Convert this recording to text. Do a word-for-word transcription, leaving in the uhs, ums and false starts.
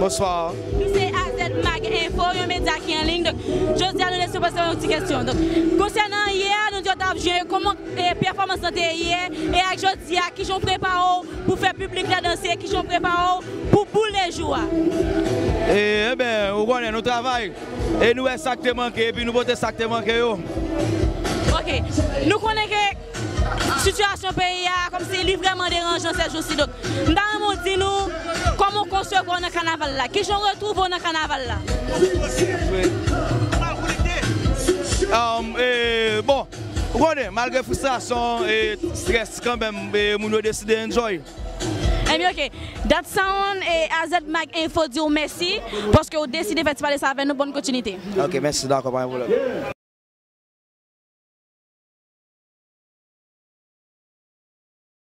Bonsoir. Nou se A Z Mag Info, yon medya ki an liy. Donk, jodi a nou deside poze yon ti kesyon. Donk, konsènan yè, nou di yo t ap jwe, kòman e pèfòmans lan te ye, e ak jodi a, kijan w prepare w pou fè piblik la danse, kijan w prepare w pou boule jou a? E, enben, ou konnen, nou travay, e nou wè sa k te manke, epi nou pote sa k te manke yo. Ok, nou konnen ke sitiyasyon peyi a, kòmsi li vrèman deranjan sèjousi. Donk, m ta renmen w di nou, kòman w konsevwa w nan kanaval la? Kijan w retwouve w nan kanaval la? Um, e, bon, ou konnen, malgre fristrasyon e strès kanmenm, e, moun yo deside enjoy. Ebyen, ok. Dat Sound e A Z Mag Info di w mèsi paske w deside fè ti pale sa avè nou. Bòn kontinite. Ok, mèsi, dakò, pa gen pwoblèm.